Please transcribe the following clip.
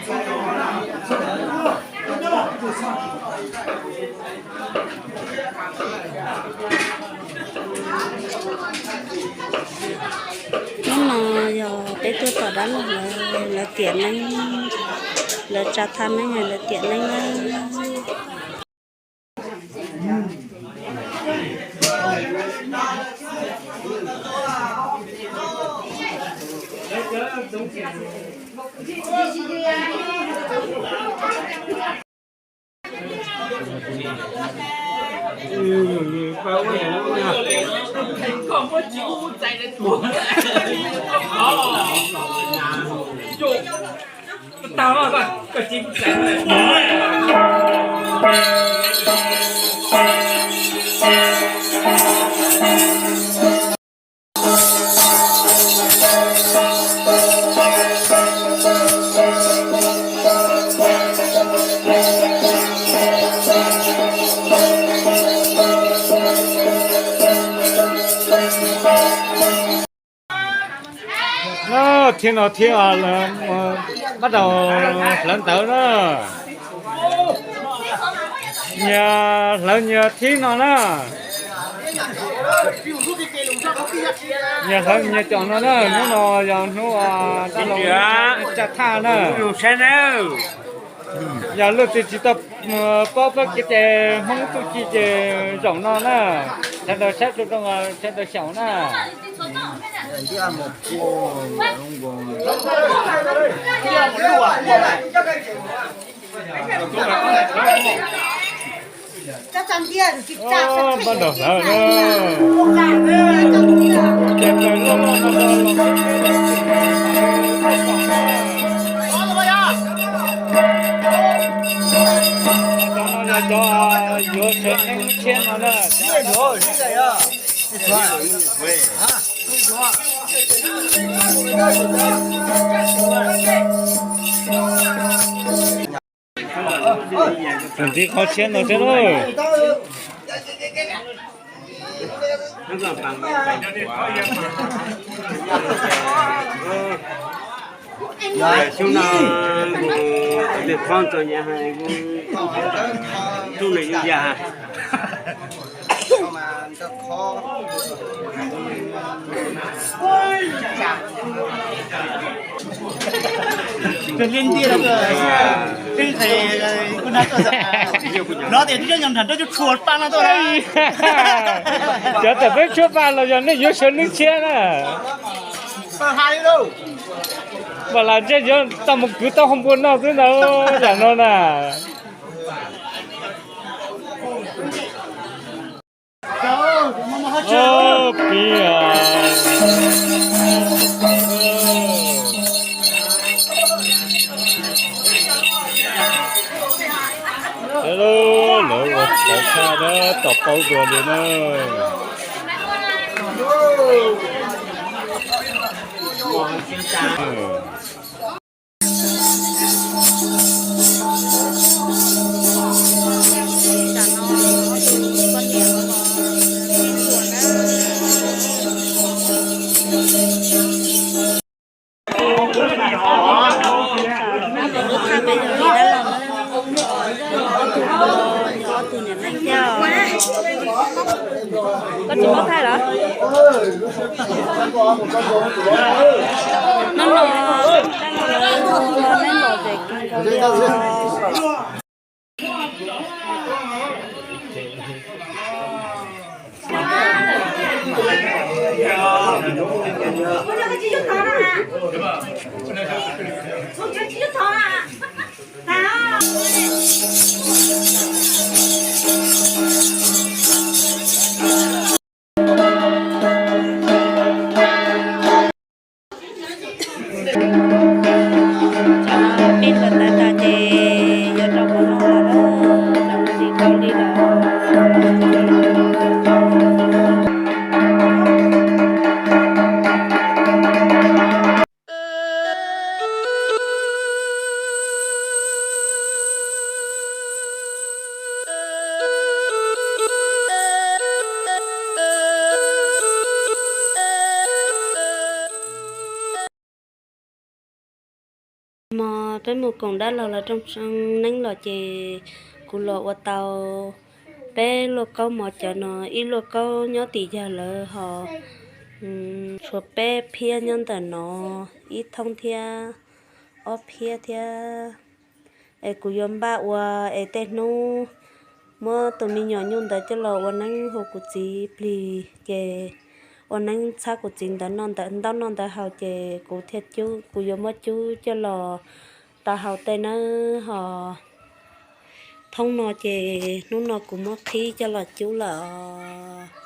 Hnub no yog peb tuaj tom dab laug lawv, lawv tiam neeb, lawv tsa thaj neeb, lawv tiam neeb na. Thib no thib, pab tau hlawv ntawv na. Nyias hlawv nyias thib no na. Nyias hlawv nyias caum no na. Hnub no yog hnub dab laug tsa thaj na. Yog leej twg tsis tau paub pab kev cai Hmoob txuj ci ces zaum no na. Sawv daws saib rau rau, sawv daws xyaum na. Pab nrog hlawv na. Cov no yog cov yuav sawv neeb tshiab no na. Ntxiv qhov tshiab no thiab lauj. Xyoo no kuv nws qhob txog nyab, kuv tub nws yug yas. Hnov tias twb coj nyob nram nrab cub tshuaj paj no tuaj. Cov tawm peb tshuaj paj los yog nej yuav sawv neeb tshiab na. Mas lam ntsej yuav tau mus kwv tau hoo npua noj xwb ntag, yam no na. Piv. Lawv ua tawv tshaj na, tom paub dua li na. Ob tug niam neej thiab. Koj tsis muab thaij los? Hnub no dab laug lawv tuaj tua neeb lom zem kawg nkaus li os. Peb hlawv tawv tas ces yuav rau hauv no lawm, rau hauv no li lawm. Mos peb mus koom dab laug los rooj neeb los ces kuv los ua tau peb luaj kaub mov cov no, ib luaj kaub nyob tim yawg lawv ho tshuav peb phiab nyob ntawm no, ib thoob thiab ob phiab thiab. Es kuv yuav npaj ua es tej hnub muab tus me nyuam nyuj ntawd coj los ua neeb hu kuv txiv plig ces ua neeb txhab kuv txiv ntawd noj ntawd ntaub noj ntawd haus ces kuv thiaj cub, kuv yuav muab cub coj los tau haus tej nawb ho. Thoob no ces hnub no kuv muab qhib coj los cub lawm os.